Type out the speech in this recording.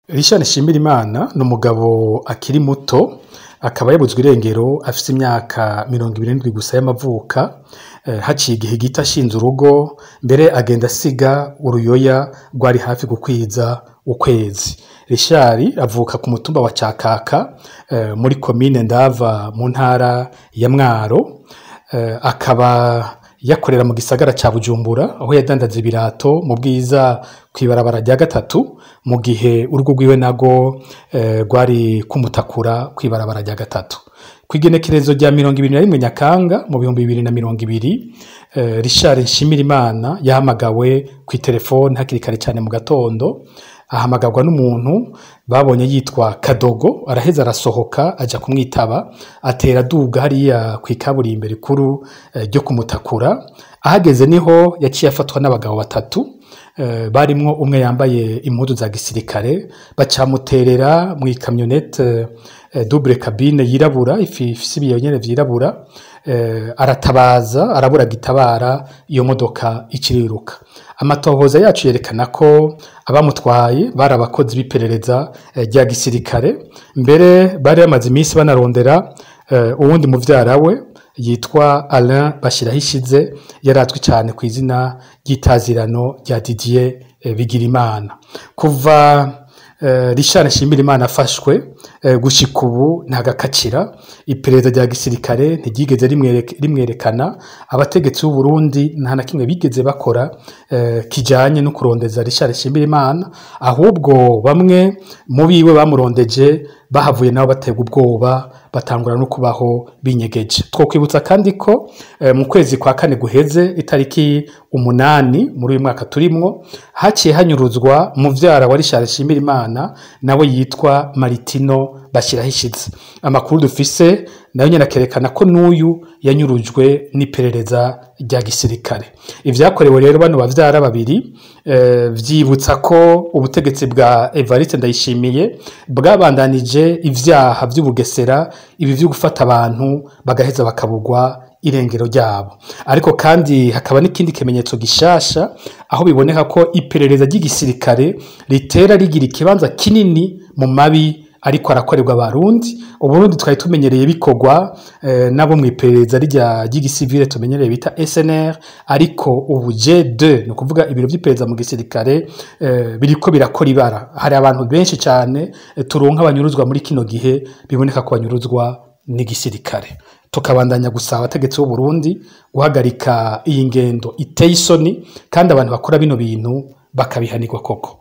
Richard Nshimirimana ni umugabo akiri muto, akaba yabuzwe irengero afise imyaka 27 gusa y'amavuka. Haciye igihe gito ashinze urugo, mbere agenda asiga uruyoya rwari hafi gukwiza ukwezi. Richard avuka ku mutumba wa Cakaka, muri komine Ndava, mu ntara ya Mwaro. Akaba yakorera mu gisagara ca Bujumbura, aho yadandaza ibirato mu Bwiza kw'ibarabara rya gatatu, mu gihe urugo rwiwe narwo rwari kumutakura kw'ibarabara rya gatatu. Kw'igenekerezo rya 21 Nyakanga mu 2020, Richard Nshimirimana yahamagawe kw'iterefone hakiri kare cane mu gatondo, ahamagarwa n'umuntu babonye yitwa Kadogo. Araheza arasohoka aja kumwitaba, atera aduga hariya kw'ikaburimbo rikuru ryo kumutakura. Ahageze niho yaciye afatwa n'abagabo batatu, barimwo umwe yambaye impuzu za gisirikare, bacamuterera mw'ikamyonete double cabine yirabura ifise ibiyo nyene vyirabura. Aratabaza, arabura gitabara, iyo modoka iciriruka. Amatohoza yacu yerekana ko abamutwaye bari abakozi b'iperereza rya gisirikare, mbere bari bamaze iminsi banarondera uwundi muvyara we yitwa Alain Bashirahishize, yarazwi cane kw'izina ry'itazirano rya Didier Bigirimana. Kuva Richard Nshimirimana afashwe gushika ubu ntagakacira. Iperereza rya gisirikare ntiryigeze rimwerekana. Abategetsi b'u Burundi nta na kimwe bigeze bakora kijanye no kurondeza Richard Nshimirimana, ahubwo bamwe mu biwe bamurondeje bahavuye nabo baterwa ubwoba, batangura no kubaho binyegeje. Twokwibutsa kandi ko mu kwezi kwa kane guheze, itariki 8 muri uyu mwaka turimwo, haciye hanyuruzwa muvyara wa Richard Nshimirimana, nawe yitwa Maritino Bashirahishize. Amakuru dufise nayo nyene akerekana ko n'uyu yanyurujwe n'iperereza rya gisirikare. Ivyakorewe rero bano bavyara babiri vyibutsa ko ubutegetsi bwa Evariste Ndayishimiye bwabandanije ivyaha vy'ubugesera, ibi vyo gufata abantu bagaheza bakabugwa irengero ryabo. Ariko kandi hakaba n'ikindi kimenyetso gishasha, aho biboneka ko iperereza ry'igisirikare ritera rigira ikibanza kinini mu mabi ariko arakorerwa abarundi. Uburundi twari tumenyereye bikorwa nabo mw'iperereza rya ry'igisivile tumenyereye bita SNR, ariko ubu G2, ni ukuvuga ibiro vy'iperereza mu gisirikare, biriko birakora ibara. Hari abantu benshi cane turonka banyuruzwa muri kino gihe, biboneka ko banyuruzwa n'igisirikare. Tukabandanya gusaba abategetsi b'u Burundi guhagarika iyi ngendo iteye isoni, kandi abantu bakora bino bintu bakabihanirwa koko.